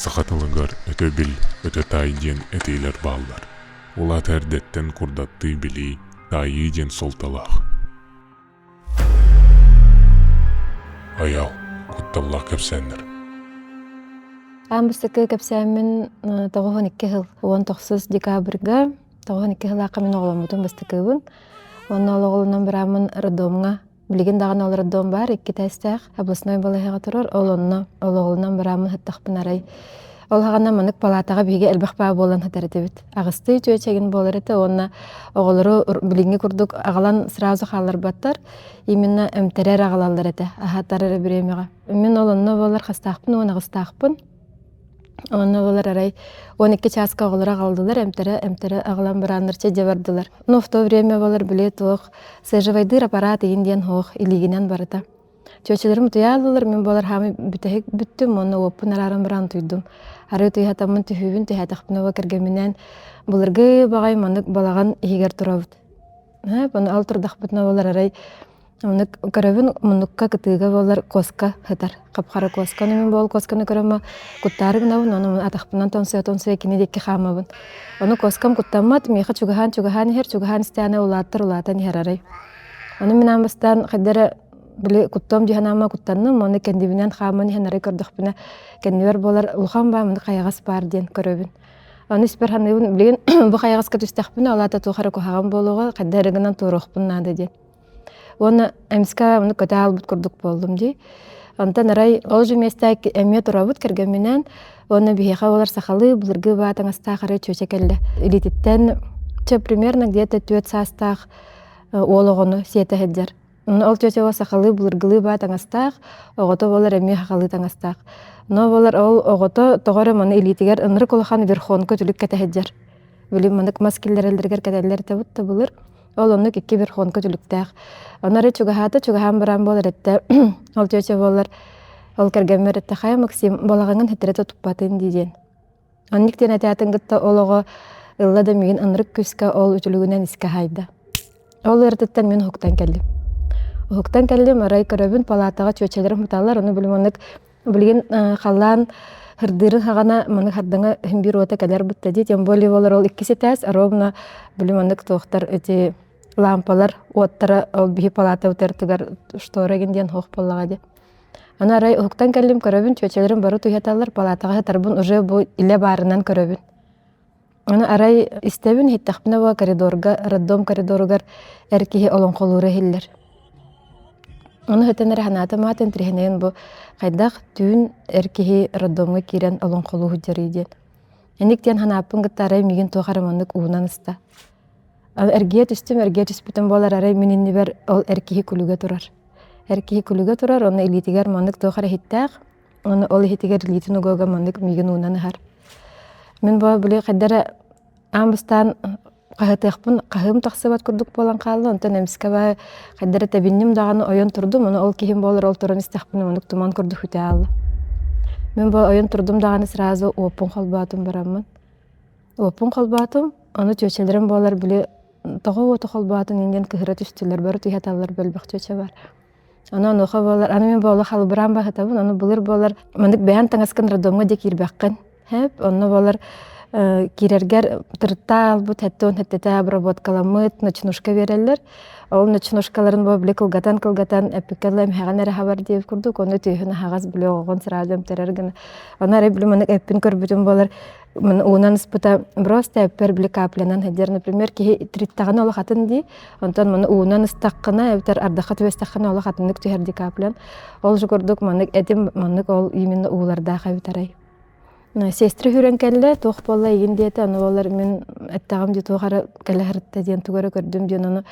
Саха тылыгар өтө бил, өтө таай диэн этиилэр бааллар. Ол аата эрдэттэн курдаттыы билии, таайыы диэн суолталаах. Айаал, кутталлаах кэпсээннэр. Аан бастакы кэпсээммин 92 сыл 19 декабрьга 92 сылаахха мин оҕоломмутум бастакыбын. Уонна ол оҕолонон барааммын роддомҥа Билигин даҕаны ол роддом баар, икки этээстээх областной балыыһаҕа турар. Ол онно олоҕулунан барааммын сыттахпын арай. Ол хаҕана маннык палаатаҕа биһиги элбэх баа буолан сытар этибит. Аҕыстыы чүөчэгин буолар этэ уонна оҕолору билиҥҥи курдук аҕалан сразу хаалларбаттар. Именно эмтэрэр аҕалаллар этэ аһатар эрэ бириэмэҕэ. Мин ол онно буолар хастаахпын уон аҕыстаахпын. Онно буолар арай 12 чааска оҕолоро аҕалдылар, эмтэрэ эмтэрэ аҕалан барааннар чэ дьэ бардылар. Но в то время буолар били туох свежевайдыыр аппарат игин диэн суох илиигинэн барыта. Чүөчэлэрим утуйааллылар, мин буолар хаамый бүтэһик бүттүм уонна уоппун арааран баран утуйдум. Арыы утуйатаммын түһүүбүн түһээтэхпинэ уо кэргэмминээн былыргы баҕай маннык балаҕан иһигэр турабыт. Ону ал турдахпытына буолар арай Оннук көрөбүн муннукка кытыыга буолар куоска сытар. Хап-хара куоска. Ону мин буол куосканы көрөммө куттаары гынабын, ону атахпынан тонсуйа-тонсуйа кини диэки хаамабын. Ону куоскам куттаммат, миэхэ чугаһаан-чугаһаан иһэр, чугаһаан истэҕинэ улааттар улаатан иһэр арай. Ону мин аан бастаан хайда эрэ били куттуом дии санаама куттанным, ону кэннибинэн хааман иһэн арай көрдөхпүнэ кэннибэр буолар улахан баа муну хайаҕас баар диэн көрөбүн. Ону испэр саныыбын билигин бу хайаҕаска түстэхпинэ ол аата туох эрэ куһаҕан буолуоҕа, хайда эрэ гынан туоруохпун наада диэн. Уонна эмискэ ону көтө хаалбыт курдук буоллум дии. Онтон арай ол же миэстэ эмиэ турабыт кэргэмминээн уонна биһиэхэ буолар сахалыы былыргы баа таҥастаах арай чүөчэ кэллэ. Илиититтэн чэ примерно где-то түөрт саастаах уол оҕону сиэтэ сылдьар. Ол чүөчэ уол сахалыы былыргылыы баа таҥастаах, оҕото буолар эмиэ сахалыы таҥастаах. Но буолар ол оҕото тоҕо эрэ маны илиитигэр ынырык улахан верхонка үтүлүк кэтэ сылдьар. Били маннык мас киллэрэллэригэр кэтэллэр этэ да былыр. Ол оннук икки верхонка түлүктээх. Ону эрэ чугаһаата, чугаһаан баран буолар этэ. Ол чүөчэ буолар, ол кэргэммэр этэ, хайа Максим, балаҕаҥҥын хитирэтэ туппатын дии диэн. Оннук диэн этээтин кытта ол оҕо ылла да миигин ынырык күүскэ ол үтүлүгүнэн искэ хаайда. Ол ыарытыттан мин уһуктан кэллим. Уһуктан кэллим, арай көрөбүн, палаатаҕа чүөчэлэрим хуталлар, ону билим оннук Билигин халлаан һырдыырын хаҕана маны хардаҥа иһин биир уота кэлэр бутта дии тем более буолар ол иккис этээс ровно били маннык туохтар эти лампалар уоттара ол биһи палата утартыгар штора гин диэн суох буоллаҕа дии. Аны арай уһуктан кэллим көрөбүн чүөчэлэрим бары туйаталлар палатаҕа сытарбын уже бу илэ баарынан көрөбүн. Аны арай истэбин иһиттэхпинэ буо коридорга роддом коридоругар эр киһи олоҥхолуура иһиллэр. Ону сытан эрэ санаатым аатын тириһинэйин бу хайдах түүн эр киһи роддомҥа киирэн олоҥхолуу сылдьарый диэн. Инник диэн санааппын кытта арай миигин туох эрэ маннык уунан ыста. Эргийэ түстүм, эргийэ түспүтүм буолар арай мин иннибэр ол эр киһи күлүгэ турар. Эр киһи күлүгэ турар, онно илиитигэр маннык туох эрэ иһиттээх, Уонна ол иһитигэр илиитин уга-уга маннык миигин уунан аһар. Мин бу били хайда эрэ аан бастаан хаһытыахпын хаһыым тахсыбат курдук буолан хаалла. Онтон эмискэ баа хайда эрэ тэбинним даҕаны ойон турдум. Ону ол киһим буолар ол туран истэхпинэ оннук туман курдук үтэ аалла. Мин бу ойон турдум даҕаны сразу уоппун холбоотум бараммын. Уоппун холбоотум, ону чүөчэлэрим буолар били тоҕо уоту холбоотуҥ диэн кыһыра түстүлэр, бары түһэ таллар бөлбөх чүөчэ бар. Аны онуоха буолар, аны мин буола халбыраан баһытабын, ону былыр буолар, маннык бэйэн таҥаскын роддомҥа дьэ киирбэххин. Хэп, онно буолар киирэргэр тырыттаа албыт, хэттэ хэттэтэ обработкаламмыт ночнушка биэрэллэр. Ол ночнушкаларын бу били кылгатан-кылгатан эппиккэ дылы эмһэҕин эрэ хабар диэбит курдук, ону түөһүн аһаҕас били оҕоҕун сразу эмтэрэр гына. Ону эрэ били маннык эппин көрбүтүм буолар, уунан ыспыта просто эппэр били каплянан сылдьар. Например, киһи тириттэҕинэ олох атын дии, онтон маны уунан ыстаххына эбэтэр ардахха түбэстэххинэ олох атыннык түһэр дии каплян. Ол же курдук маннык этим маннык ол именно уулардаах эбит арай. Сестра хүрэн кэллэ, туох буолла игин диэтэ, ону буоллар мин эттэҕим дии туох эрэ кэлэ сырытта диэн тугу эрэ көрдүм диэн ону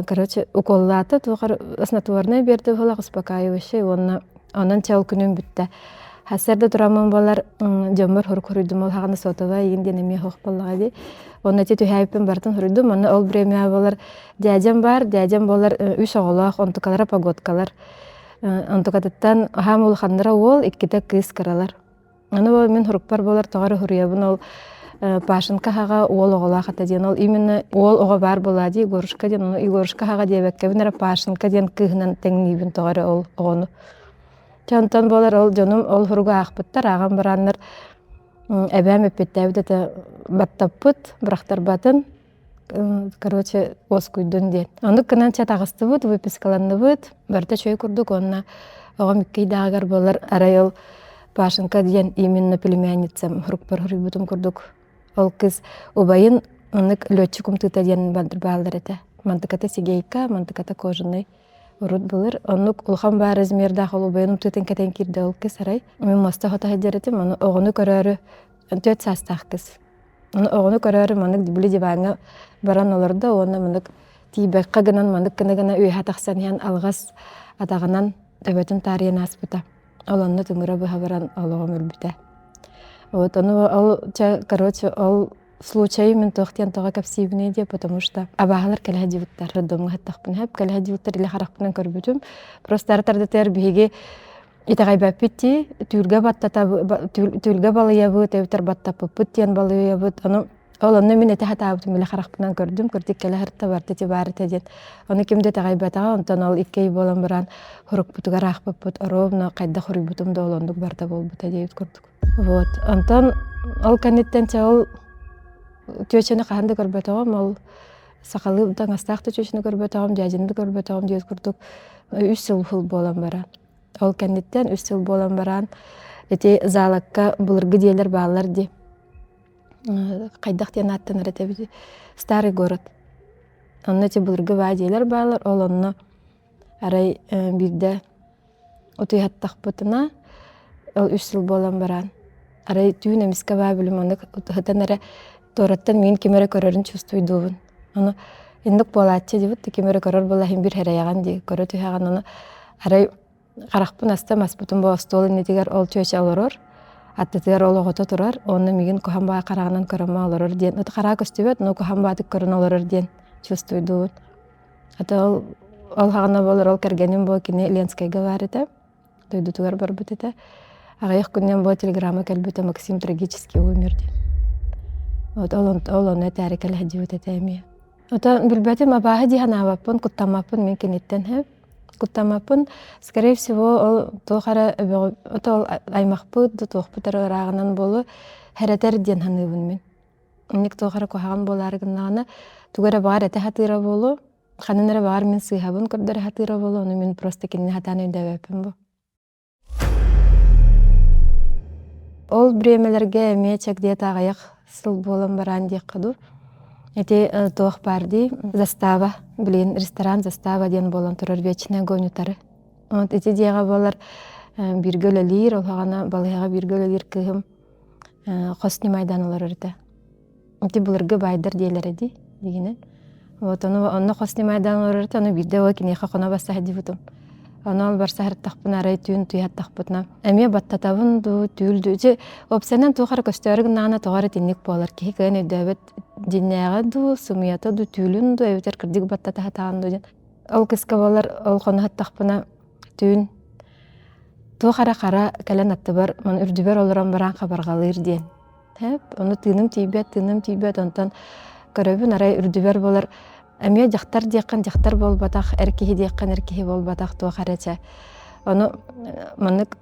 короче уколлаата туох эрэ снотворное биэрдэ буоллах успокаивающий уонна Онон чэ ол күнүм бүттэ. Сарсыарда тураммын буолар дьоммор хорук хоруйдум ол хаҕана сотовай игин диэн эмиэ суох буоллаҕа дии. Уонна ити түһээбиппин барытын хоруйдум. Онно ол время буолар дьээдьэм баар, дьээдьэм буолар үс оҕолоох, онтукалара погодкалар. Онтукатыттан аһаам улаханнара уол, иккитэ кыыс кыралар. Аны ол мин һурукпар буолар тоҕо эрэ суруйабын ол Пашенька аҕа уол оҕолоох этэ диэн ол именно уол оҕо баар буолаа дии Егорушка диэн ону Егорушка аҕа диэбэккэбин эрэ Пашенька диэн кыыһынан тэҥниибин тоҕо эрэ ол оҕону. Дьэ онтон буолар ол дьонум ол суругу аахпыттар, ааҕан бараннар эбээм эппиэттээбит этэ баттаппыт, бырахтарбатын, короче, уоскуйдун диэн. Оннук гынан чэ таҕыстыбыт, выпискаланныбыт, барыта үчүгэй курдук уонна оҕом икки ыйдааҕыгар буолар арай ол Пашенька диэн именно племянницам сурукпар суруйбутум курдук ол кыыс убайын оннук летчик умтыыта диэн бааллар этэ. Мантыката сигейка, мантыката кожаный урут былыр оннук улахан баар размердаах ол убайын умтыытын кэтэн киирдэ ол кыыс арай. Мин муоста хото сылдьар этим, ону оҕону көрөөрү 4 саастаах кыыс. Ону оҕону көрөөрү маннык били диваҥҥа баран олордо уонна маннык тиийбэккэ гынан маннык гына-гына үөһэ тахсан иһэн алҕас атаҕынан төбөтүн таарыйан ааспыта. Ол онно тымыра быһа баран олоҕум өлбүтэ. Вот ону ол чэ короче ол случайы мин туох диэн тоҕо кэпсиибиний диэ потому что абааһылар кэлэ сылдьыбыттар роддомҥа сыттахпына сөп кэлэ сылдьыбыттар илэ харахпынан көрбүтүм. Просто ары-тардытыгар биһиги итэҕэйбэппит дии түүлгэ баттата түүлгэ балыйабыт эбэтэр баттаппыппыт диэн балыйабыт ону ол онно мин этэ сатаабытым илэ харахпынан көрдүм кырдьык кэлэ сырытта барыта ити баар этэ диэн ону ким да итэҕэйбэтэҕэ онтон ол икки ый буолан баран сурукпутугар аахпыппыт ровно хайдах суруйбутум да ол оннук барыта буолбута диэбит курдук вот онтон ол кэнниттэн чэ ол түөчэни хаһан да көрбөтөҕүм ол сахалыы таҥастаах да чүөчэни көрбөтөҕүм дьээдьэни да көрбөтөҕүм диэбит курдук үс сыл буолан баран Ол кэнниттэн үс сыл буолан баран ити Залакка былыргы дьиэлэр бааллар дии. Хайдах диэн ааттанар этэбит Старый город. Онно ити былыргы баа дьиэлэр бааллар. Ол онно арай биирдэ утуйаттахпытына ол үс сыл буолан баран арай түүн эмискэ баа билим оннук сытан эрэ туораттан миин ким эрэ көрөрүн чувствуйдуубун. Ону иннук буолааччы дибит ким эрэ көрөр буолла иһин бир хэрэйэҕин дии көрө түһэҕин ону арай харахпын астым аспытым бу остуол иннитигэр ол чүөчэ олорор аттытыгар ол оҕото турар онно миигин куһан баа хараҕынан көрөмө олорор диэн ыт хараа көстүбэт но куһан баатык көрөн олорор диэн чувствуйдуубун ата ол ол хаҕана буолар ол кэргэним бу кини Ленскэйгэ баар этэ дойдутугар барбыт этэ. Аҕыйах күнүнэн бу телеграмма кэлбитэ Максим трагически умер диэн. Вот ол, ол онно этээри кэлэ сылдьыбыт этэ эмиэ. Ото билбэтим абааһы дии санаабаппын, куттаммаппын мин киниттэн сөп. Куттаммаппын, скорее всего, ол туох эрэ ото ол аймахпыт да туохпут эрэ ырааҕынан буолуо хэрэтэр диэн саныыбын мин. Инник туох эрэ куһаҕан буолаары гыннаҕына, тугу эрэ баҕар этэ сатыыра буолуо, Ханан эрэ баҕар мин сыыһабын көрдөрө сатыыра буолуо, ону мин просто кинини сатаан өйдөөбөппүн бу. Ол бириэмэлэргэ эмиэ чэгдиэт аҕыйах сыл буолан бараан диэххэ дуу. Ити туох баар дии, застава, блин, ресторан застава диэн буолан турар вечная гонютары. Вот ити дьиэҕэ буолар бииргэ үлэлиир, ол хаҕана балыыһаҕа бииргэ үлэлиир кыыһым хос ньымайдаан олорор этэ. Ити былыргы баайдар диэлэрэ дии, дигинэн. Вот ону онно хос ньымайдаан олорор этэ, ону биирдэ ол киниэхэ хоно барса сылдьыбытым. Ону ол барса сырыттахпына арай түүн туйаттахпытына эмиэ баттатабын дуу, түүл дуу. Ити уопсайынан туох эрэ көстөөрү гыннаҕына тоҕо эрэ итинник буолар. Киһи кыайан өйдөөбөт дьиннээҕэ дуу, сымыйата дуу, түүлүн дуу, эбэтэр кырдьык баттата сатаан дуу диэн. Ол кыска буолар, ол хоно сыттахпына түүн туох эрэ хара кэлэн аттыбар, үрдүбэр олорон баран хабарҕалыыр диэн. Тэп, ону тыыным тиийбэт, тыыным тиийбэт, онтон көрөбүн арай үрдүбэр буолар эмиэ дьахтар диэххин дьахтар буолбатах, эр киһи диэххин эр киһи буолбатах туох эрэ чэ. Ону маннык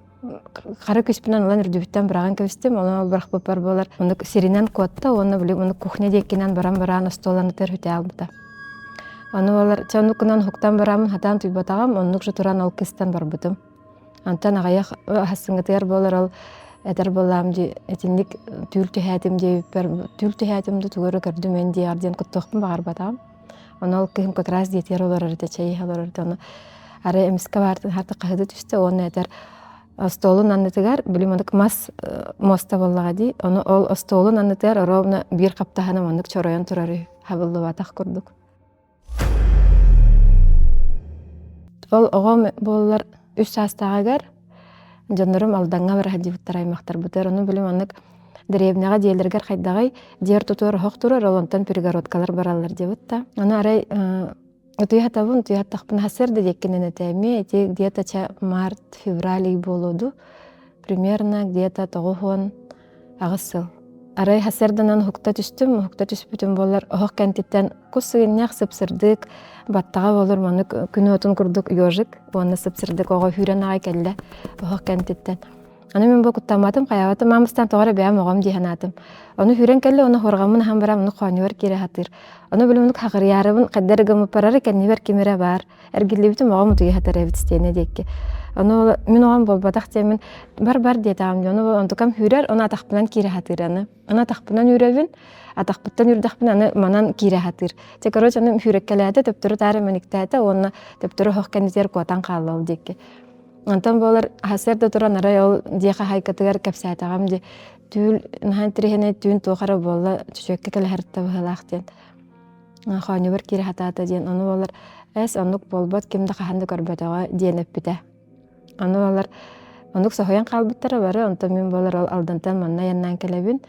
хара күспүнэн ылан үрдүбүттэн быраҕан кэбистим, онон ол бырахпыппар буолар оннук сиринэн куотта уонна били оннук кухня диэкинэн баран бараан остуоланытыгар хүтэ албыта. Ону буолар чэ оннукунан уһуктан бараммын хатаан түйбатаҕым, оннук же туран ол кыстан барбытым. Онтон аҕыйах аһассыҥҥытыгар буолар ол этэр буоллаам дии итинник түүл түһээтим диэбиппэр түүл түһээтим да тугу эрэ көрдүм эн диэҕэр диэн куттуохпун баҕарбатаҕым. Ону ол кыһым как раз диэтигэр олорор этэ чэй иһэ олорор этэ ону арай эмискэ баартын хата хаһыта түстэ уонна этэр остуолун аннытыгар били маннык мас муоста буоллаҕа дии ону ол остуолун аннытыгар ровно биир хаптаһына маннык чоройон турар үһү хабыллыбатах курдук. Ол оҕом буоллар үс саастааҕыгар дьоннорум Алдаҥҥа бара сылдьыбыттар аймахтарбытыгар. Ону били маннык дэриэбинэҕэ дьиэлэригэр хайдаҕый дьиэр тутуор оһох турар, ол онтон перегородкалар бараллар диэбит да. Ону арай утуйа сатабын, утуйа саттахпына сарсыарда диэккинэн этэ эмиэ ити где-то ча март, февраль ый буолуо дуу. Примерно где-то 98 сыл. Арай сарсыарданан уһукта түстүм, уһукта түспүтүм буоллар оһох кэнтиттэн кус сыгынньах сып-сырдык, баттаҕа буолар маннык күн уотун курдук ежик уонна сып-сырдык оҕо сүүрэн аҕай кэллэ оһох кэнтиттэн. Аны мин бу куттамматым, хайаабатым, маамыстан тоҕо эрэ бэйэм оҕом дии санаатым. Ону сүүрэн кэллэ уонна хуорҕаммын аһан баран оннук хоонньубар киирэ сатыыр. Ону били оннук хаҕырыйаарыбын хайда эрэ гыммыппар кэннибэр ким эрэ баар. Эргиллибитим оҕом утуйа сытар эбит истиэнэ диэки. Ону мин оҕом буолбатах диэммин бар-бар диэтэҕим дии. Ону онтукам сүүрэр, ону атахпынан киирэ сатыыр аны. Аны атахпынан үүрэбин, атахпыттан үүрдэхпинэ аны манан киирэ сатыыр. Чэ, короче, аны сүүрэккэлээтэ, төптөрү-таары мэниктээтэ уонна төптөрү оһох кэннитигэр куотан хаалла ол диэки. Онтон буолар сарсыарда туран арай ол дьиэ хаһаайкатыгар кэпсээтэҕим дии түүл наһаа интэриэһинэй түүн туох эрэ буолла чөчүөккэ кэлэһэртэ быһыылаах диэн хоонньубар киирэ сатаата диэн ону буолар эс оннук буолбат ким да хаһан да көрбөтөҕө диэн эппитэ. Ону буолар оннук соһуйан хаалбыттара бары онтон мин буолар ол Алдантан манна айаннаан кэлэбин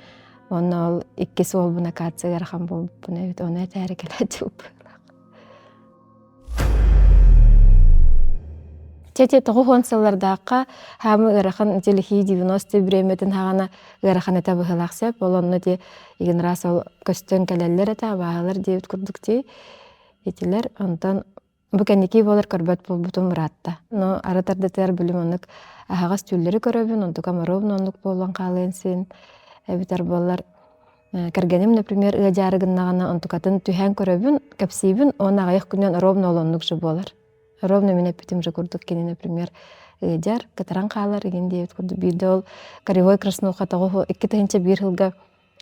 уонна ол иккис уолбун акация ыарахан буолбуппун эбит ону этээри кэлээччи быһыылаах. Чэ, 90 сыллардаахха хаамы ыарахан ити 90 бириэмэтин хаҕана ыарахан этэ быһыылаах сөп. Ол онно ити игин раз ол көстөн кэлэллэр этэ, абааһылар диэбит курдук дии. Итилэр онтон бу кэнники буолар көрбөт буолбутум ыраатта. Но ары тардытыгар билим оннук аһаҕас түүллэри көрөбүн, онтукам ровно оннук буолан хаалыан син эбитэр буоллар Кэргэним, например, ыадьаары гыннаҕына онтукатын түһээн көрөбүн, кэпсиибин уонна аҕыйах күнүнэн ровно ол оннук же буолар. Ровно мин эппитим же курдук кини, например, ыадьар, кытаран хаалар игин диэбит курдук. Биирдэ ол Кривой Краснуха тоҕо 2001 сылга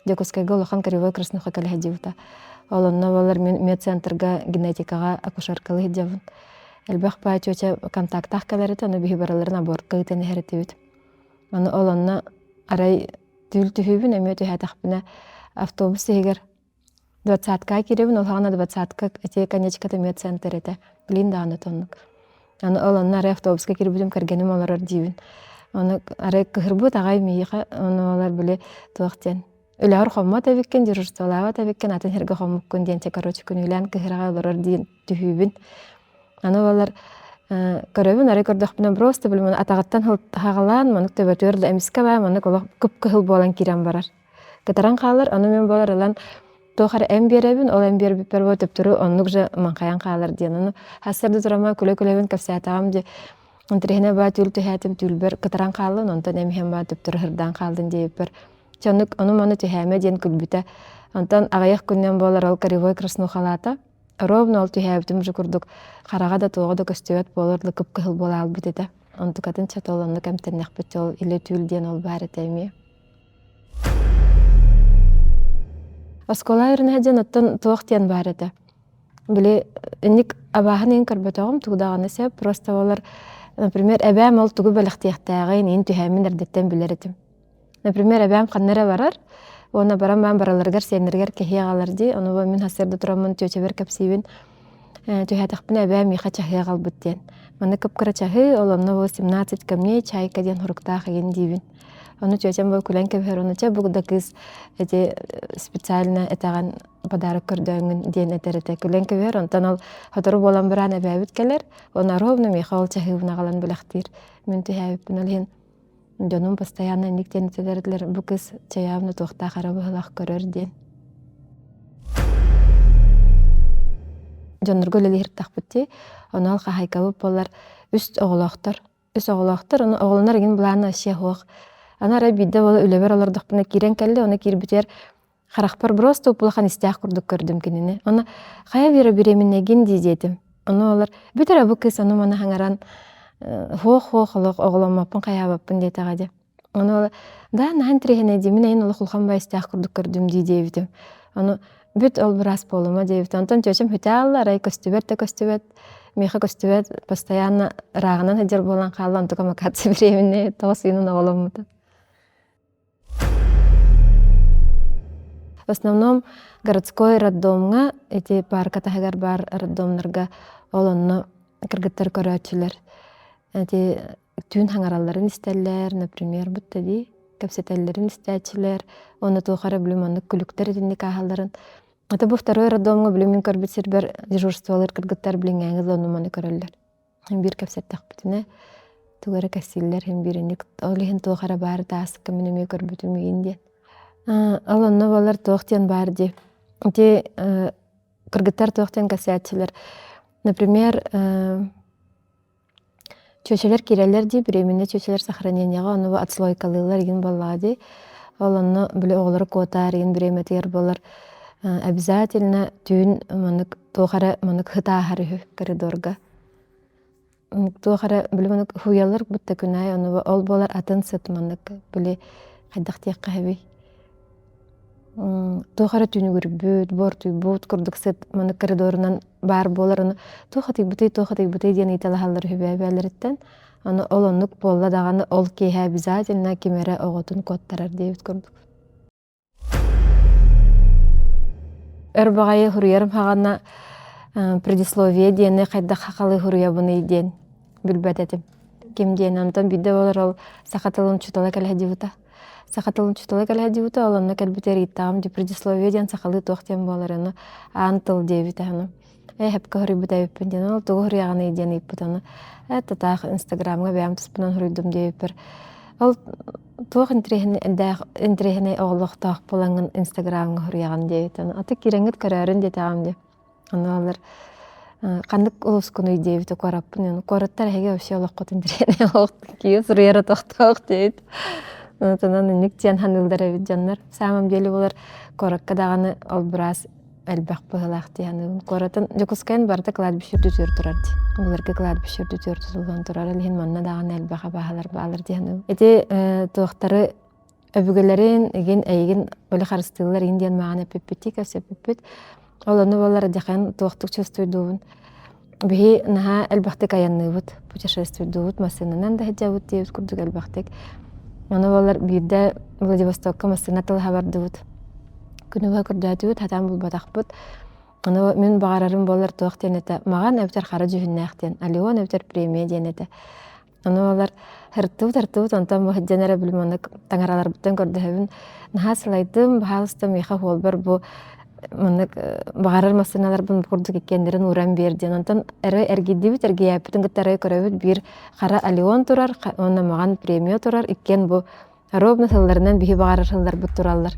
Дьокуускайга улахан Кривой Краснуха кэлэ сылдьыбыта. Ол онно буолар мин медцентрга генетикаҕа акушеркалыы сылдьабын. Элбэх баай чүөчэ контактаах кэлэр этэ, ону биһи барыларын абортка ыытан иһэр этибит. Аны ол онно арай Түүл түһүүбүн эмиэ түһээтэхпинэ автобус иһигэр двадцаткаҕа киирэбин, ол саҕана двадцатка ити конечката медцентр этэ. Билин даҕаны оннук. Аны ол онно арай автобуска киирбитим кэргэним олорор диибин. Ону арай кыһырбыт аҕай миэхэ, ону олор били туох диэн үлэҕэр хоммот эбиккин, дежурстволаабат эбиккин, атын сиргэ хоммуккун диэн чэ короче күнүүлээн кыһыраҕа олорор диэн түһүүбүн. Аны балар көрөбүн, арай көрдөхпүнэ просто билим атаҕыттан хаҕалаан маннык төбөтүгэр да эмискэ баа маннык олох кып-кыһыл буолан киирэн барар. Кытаран хаалар, аны мин буолар ылан туох эрэ эм биэрэбин, ол эм биэрбиппэр буо төптөрү оннук же маҥхайан хаалар диэн. Ону сарсыарда турама күлэ-күлэбин кэпсээтэҕим дии. Интэриэһинэй баа түүл түһээтим, түүлбэр кытаран хааллын, онтон эм иһэн баа төптөрү ырдаан хааллын диэбиппэр чэ оннук ону-маны түһээмэ диэн күлбүтэ. Онтон аҕыйах күнүнэн буолар ол кривой краснухалаата. Ровно ол түһээбитим уже курдук хараҕа да туоҕа да көстүбэт буолар да кып-кыһыл буола хаалбыт этэ. Онтукатын чэ ол оннук эмтэннэхпит ол илэ түүл диэн ол баар этэ эмиэ. Оскуола үөрэнэ диэн оттон туох диэн баар этэ. Били инник абааһын иһин көрбөтөҕүм тугу даҕаны сөп. Просто олор, например, эбээм ол тугу бэлэхтиэхтээҕин иин түһээммин эрдэттэн билэр этим. Например, эбээм ханна эрэ барар, уонна баран баан бараларыгар сиэннэригэр кэһии аҕалар дии. Ону мин сарсыарда тураммын түөчэбэр кэпсиибин. Түһээтэхпинэ эбээм миэхэ чаһыы аҕалбыт диэн. Манна кып-кыра чаһыы, ол онно бу 17 камней чайка диэн суруктаах игин диибин. Ону түөчэм бу күлэн кэбиһэр, ону чэ бу да кыыс эти специально этэҕин подарок көрдөөҥҥүн диэн этэр этэ. Күлэн кэбиһэр, онтон ол сотору буолан баран эбээбит кэлэр, уонна ровно миэхэ ол чаһыыбын аҕалан бэлэхтиир. Мин түһээбиппин ол иһин Дьонум постоянно инник диэн этэлэр бу кыс чайаабына туохтаах эрэ быһылаах көрөр диэн. Дьоннорго үлэлиһиртэхпит дии. Ону ол хаһайкабыт буоллар үс оҕолоохтор. Үс оҕолоохтор, ону оҕолонор игин былаана вообще суох. Аны арай биирдэ буола үлэбэр олордохпуна киирэн кэллэ, ону киирбитигэр Харахпар просто улахан истээх курдук көрдүм кинини. Ону хайа Вера беременнэгин дии диэтим. Ону олор бүт эрэ бу кыыс ону-маны хаҥаран хуох-хуох олох оҕоломмоппун хайаабаппын диэтэҕэ дии. Ону ол да наһаа интэриэһинэй дии мин эйин олох улахан баай истээх курдук көрдүм дии диэбитим. Ону бүт ол быраас буолума диэбит. Онтон чүөчэм бүтэ аалла, арай көстүбэт да көстүбэт, миэхэ көстүбэт, постоянно ырааҕынан сылдьар буолан хаалла, онтукам оказывается беременный 9 ыйынан оҕоломмута. В основном городской роддомҥа ити парка таһыгар баар роддомнарга ол онно кыргыттар көрөөччүлэр ити түүн хаҥаралларын истэллэр, например, бутта дии кэпсэтэллэрин истээччилэр уонна туох эрэ блин маннык күлүктэр итинник ааһалларын. Это бу второй роддомҥа блин мин көрбүт сирбэр дежурстволар кыргыттар билиҥҥээҥи да ону маны көрөллөр. Биир кэпсэттэхпитинэ тугу эрэ кэпсииллэр, син биир инник ол иһин туох эрэ баар тааска мин эмиэ көрбүтүм игин диэн. Ол онно буолар туох диэн баар дии. Ити кыргыттар туох диэн кэпсээччилэр. Например, чүөчэлэр киирэллэр дии, беременнай чүөчэлэр сохранениеҕа ону отслойкалыыллар игин буоллаҕа дии. Ол онно били оҕолору куотаар игин бириэмэтигэр буолар обязательно түүн маннык туох эрэ маннык һытааһар үһү коридорга. Туох эрэ били маннык уһуйаллар будто күн аайы ону ол буолар атын сыт маннык били хайдах диэххэ сөбүй туох эрэ түнүгүрбүт, буортуйбут курдук сыт маннык коридорунан баар буолар ону туох атыйбытый, туох атыйбытый диэн ыйыталаһаллар үһү бэйэ-бэйэлэриттэн. Аны ол оннук буолла даҕаны ол киэһэ обязательно ким эрэ оҕотун куоттарар диэбит курдук. Өр баҕайы суруйарым хаҕана предисловие диэни хайдах хахалыы суруйабыный диэн билбэт этим. Ким диэн онтон биирдэ буолар ол саха тылын учуутала кэлэ сылдьыбыта. Саха тылын учуутала кэлэ сылдьыбыта, ол онно кэлбитигэр ыйыттаҕым дии предисловие диэн сахалыы туох диэн буолар ону аан тыл диэбитэ ону ээ сөпкө суруйбут эбиппин диэн ол тугу суруйаҕыный диэн ыйыппыт ону ээ татаах инстаграмҥа бэйэм туспунан суруйдум диэбиппэр ол туох интэриэһинэй оҕолохтоох буолаҥҥын инстаграмҥа суруйаҕын диэбит ону аты киирэҥҥит көрөөрүн диэтэҕим дии ону алар ханнык улуускунуй диэбитэ куораппын куораттар эһиги вообще олоххут интэриэһинэй олох киһи суруйара тохтоох диэбит онон инник диэн саныыллар эбит дьоннор самом деле булар куоракка даҕаны ол быраас элбэх быһыылаах дии саныыбын. Куоратын Дьокуускайын барыта кладбище үрдүтүгэр турар дии. Былыргы кладбище үрдүтүгэр тутуллан турар. Ол иһин манна даҕаны элбэх абааһылар бааллар дии саныыбын. Ити туохтары өбүгэлэрин игин эйигин били харыстыыллар игин диэн мааҕын эппиппит дии кэпсэппиппит. Ол ону буоллар дьэхэн туохтук чувствуйдуубун. Биһи наһаа элбэхтик айанныыбыт, путешествуйдуубут, массыынанан да сылдьабыт диэбит курдук элбэхтик. Ону буоллар биирдэ Владивостокка массыына тылаһа бардыбыт. Күнү быһа көрдөөтүбүт, хатаан булбатахпыт. Ону мин баҕарарым буоллар туох диэн этэ, маҕан эбэтэр хара дьүһүннээх диэн, Алеон эбэтэр премия диэн этэ. Ону олор һыртыбыт-һыртыбыт, онтон бу сылдьан эрэ били маннык таҥараларбыттан көрдөһөбүн. Наһаа сылайдым, баһаалыста миэхэ уолбар бу маннык баҕарар массыыналарбын бу курдук иккиэннэрин ууран биэр диэн. Онтон эрэ эргийдибит, эргийээппитин кытта эрэ көрөбүт биир хара Алеон турар уонна маҕан премия турар. Иккиэн бу ровно сылларынан биһи баҕарар сылларбыт тураллар.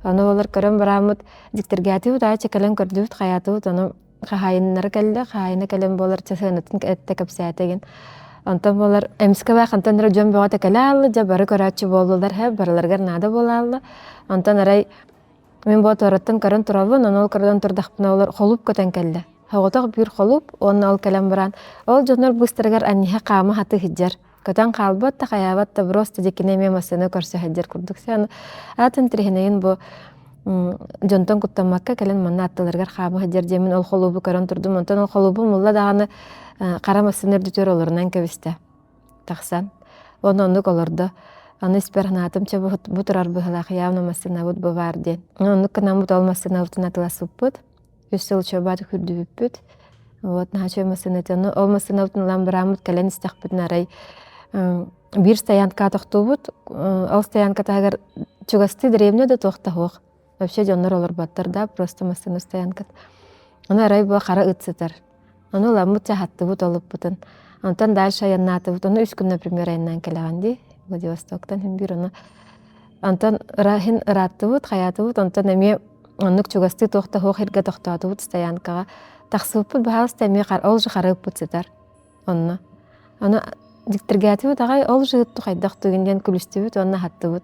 Ону олор көрөн барааммыт дьиктиргээтибит, аача кэлэн көрдүбүт, хайаатыбыт, ону хаһаайыннара кэллэ, хаһаайына кэлэн буолар сыанатын эттэ кэпсээтэ игин. Онтон буолар эмискэ баа хантан эрэ дьон бөҕөтө кэлэ аалла, дьэ бары көрөөччү буоллулар һэ, барыларыгар наада буолаалла. Онтон арай мин бу туораттан көрөн турабын, ону ол көрөн турдахпына олор холууп көтөн кэллэ. Соҕотох биир холууп уонна ол кэлэн баран ол дьоннор быыстарыгар анньыһа хаама хаты сылдьар. Көтөн хаалбат да хайаабат да просто дьиккинэ эмиэ массыына көрсө сылдьар курдук. Аны атын тириһинэйин бу дьонтон куттаммакка кэлэн манна аттыларыгар хаама сылдьар диэммин ол холуубу көрөн турдум. Онтон ол холуубум улла даҕаны хара массыына үрдүтүгэр олорунан кэбистэ тахсан. Уонна оннук олордо. Аны испэр санаатым чэ бу турар быһыылаах явно массыынабыт бу баар диэн. Оннук гынаммыт ол массыынабытын атыласпыппыт. Үс сыл учуобаат үрдүбүппүт. Вот наһаа үчүгэй массыына Ону ол массыынабытын ылан барааммыт кэлэн истэхпитинэ арай биир стоянкаҕа тохтуубут. Ол стоянка таһыгар чугастыы дэриэбинэ да туох да суох. Вообще дьоннор олорботтор да, просто массыына стоянката. Ону арай бу хара ыт сытар. Ону ыламмыт чаһаттыбыт олуппутун. Онтон дальше айаннаатыбыт. Ону үс күн, например, айаннаан кэлэҕин дии. Владивостоктан син биир ону. Онтон ыраһын ырааттыбыт, хайаатыбыт. Онтон эмиэ оннук чугастыы туох да суох сиргэ тохтоотубут стоянкаҕа. Тахсыбыппыт, баһаалыста эмиэ ол же хара ыппыт сытар. Онно. Аны дьиктиргээтибит аҕай ол жыытту хайдах түгэн диэн күлүстүбүт уонна аһаттыбыт.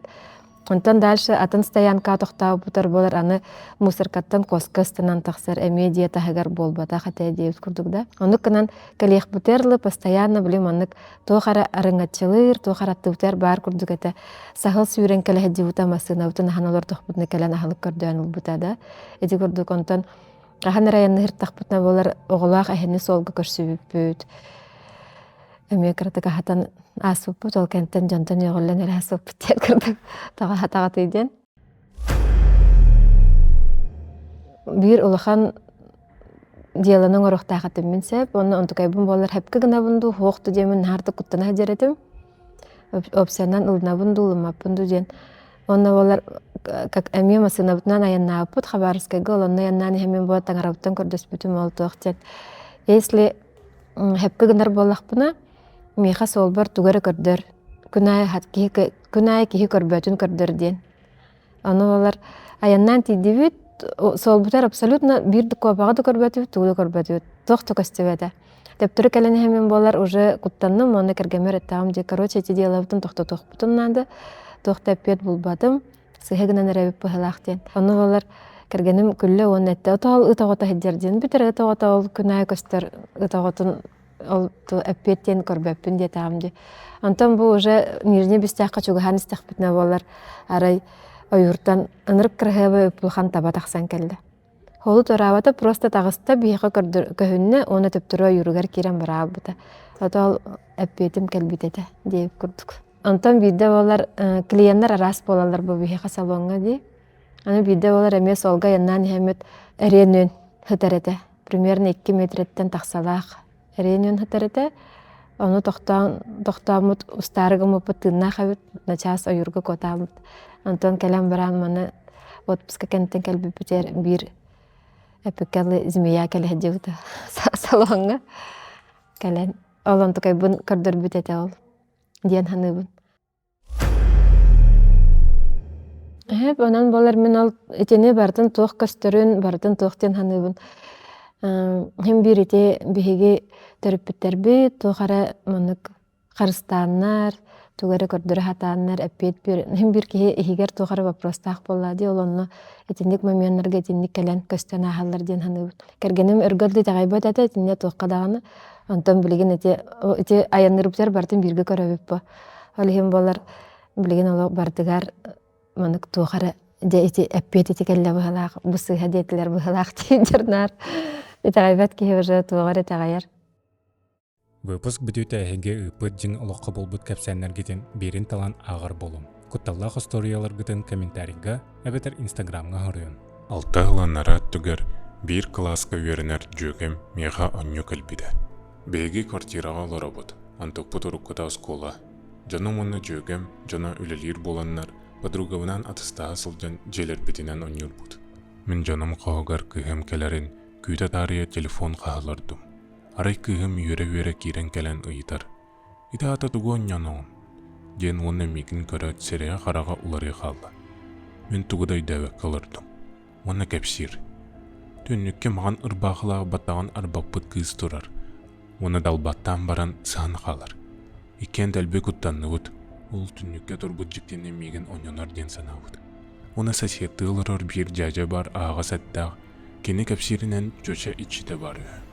Онтон дальше атын стоянкаҕа тохтообутар буолар аны мусоркаттан куоска ыстанан тахсар эмиэ дьиэ таһыгар буолбатах этэ диэбит курдук да. Оннук гынан кэлиэхпитигэр дылы постоянно били маннык туох эрэ арыҥаччылыыр, туох эрэ аттыбытыгар баар курдук этэ. Саһыл сүүрэн кэлэ сылдьыбыта массыынабытын аһан олордохпутуна кэлэн аһылык көрдөөн ылбыта да. Ити курдук онтон Хаһан эрэ айанныһыртахпытына буолар оҕолоох эһэни суолга көрсүбүппүт. Эмиэ кыратык аһатан ааспыппыт, ол кэнтэн дьонтон үөҕүллэн эрэ аспыппыт диэн курдук тоҕо аһатаҕытый диэн. Биир улахан дьыаланы оҥоруохтаах этим мин сөп, уонна онтукайбын буоллар сөпкө гынабын дуу, суох дуу диэммин наһаа да куттана сылдьар этим. Опциянан ылынабын дуу, ылыммаппын дуу диэн Уонна буолар как эмиэ массыынабытынан айаннаабыппыт Хабаровскайга ол онно айаннаан иһэммин буола таҥарабыттан көрдөспүтүм ол туох диэн если сөпкө гынар буоллахпына миэхэ суолбар тугу эрэ көрдөр күн аайы киһи күн аайы киһи көрбөтүн көрдөр диэн. Ону олор айаннаан тиийдибит, суолбутар абсолютно биир да куобаҕы да көрбөтүбүт, тугу да көрбөтүбүт, туох да көстүбэтэ. Төптөрү кэлэн иһэммин буолар уже куттанным уонна кэргэммэр эттэҕим дии, короче, ити делабытын тохтотуохпутун наада, туох да эппиэт булбатым, сыһа гынан эрэбит быһыылаах диэн. Ону буолар кэргэним күллэ уонна эттэ, отоол ыт оҕото сылдьар диэн, бүтэр ыт оҕото ол күн аайы көстөр ыт оҕотун ол эппиэт диэн көрбөппүн диэтэҕим дии. Онтон бу уже Нижний Бестээххэ чугаһаан истэхпитинэ буолар, арай ойууртан ынырык кыраһыабай улахан таба тахсан кэллэ. Холу туораабата просто таҕыста биһиэхэ көһүннэ уонна төптөрү ойууругар киирэн бараабыта. Ото ол эппиэтим кэлбит этэ диэбит курдук. Онтон биирдэ буолар клиеннэр араас буолаллар бу биһиэхэ салоҥҥа дии. Аны биирдэ буолар эмиэ суолга айаннаан иһэммит эриэн үөн сытар этэ. Примерно 2 метрэттэн тахсалаах эриэн үөн сытар этэ. Ону тохтоон тохтооммут устаары гыммыппыт тыыннаах эбит. Начаас ойуурга куотаабыт. Онтон кэлэн баран маны отпуска кэнниттэн кэлбиппитигэр биир эпикалы змея кэлэ сылдьыбыта салоҥҥа кэлэн ол онтукайбын көрдөрбүт этэ ол диэн саныыбын. Эһэп онон буолар мин ол итини барытын туох көстөрүн, барытын туох диэн саныыбын. Син биир ити биһиги төрөппүттэрбит туох эрэ маннык харыстааннар, тугу эрэ көрдөрө сатааннар эппиэт биэр син биир киһи иһигэр туох эрэ вопростаах буоллаа дии, ол онно итинник моменнарга итинник кэлэн көстөн ааһаллар диэн саныыбын. Кэргэним өргө да итэҕэйбэт этэ, итиннэ туохха даҕаны. Онтон билигин ити ити айанныырбытыгар барытын бииргэ көрөбүт бу. Ол иһин буолар билигин олох барытыгар маннык туох эрэ дьэ ити эппиэт ити кэллэ быһалаах, бу сыыһа диэтилэр быһалаах диир наар итэҕэйбэт киһи уже туоҕар итэҕэйэр. Выпуск бүтүүтэ эһиги ыыппыт дьиҥ олоххо буолбут кэпсээннэргитин биирин талан ааҕар буолуҥ. Кутталлаах остуоруйаларгытын комментарийга эбэтэр инстаграмҥа хоруйун. Алта ыла анараа өттүгэр биир кылааска үөрэнэр дьүөгэм миэхэ онньу кэлбитэ. Биһиги квартираҕа олоробут, онтукпут уруккута оскуола. Дьонум уонна дьүөгэм дьоно үлэлиир буоланнар, подругабынаан атыстаһа сылдьан дьиэлэрбитинэн оонньуурбут. Мин дьонум хоһугар кыыһым кэлэрин күүтэ таарыйа телефон хаһа олордум. Арай кыыһым үөрэ-үөрэ киирэн кэлэн ыйытар: «Ити аата тугу оонньооноҕун?» диэн уонна миигин көрөөт сирэйэ-хараҕа уларыйа хаалла. Мин тугу да өйдөөбөккө олордум. Уонна кэпсиир: «Түннүккэ маҕан ырбаахылаах баттаҕын арбаппыт кыыс турар уонна далбаттаан баран саһан хаалар. Иккиэн дэлби куттанныбыт, ол түннүккэ турбут дьиктини миигин оонньонор диэн санаабыт. Уонна соседтыы олорор биир дьээдьэ баар аһаҕас эттээх, кини кэпсииринэн чүөчэ иччитэ баар үһү.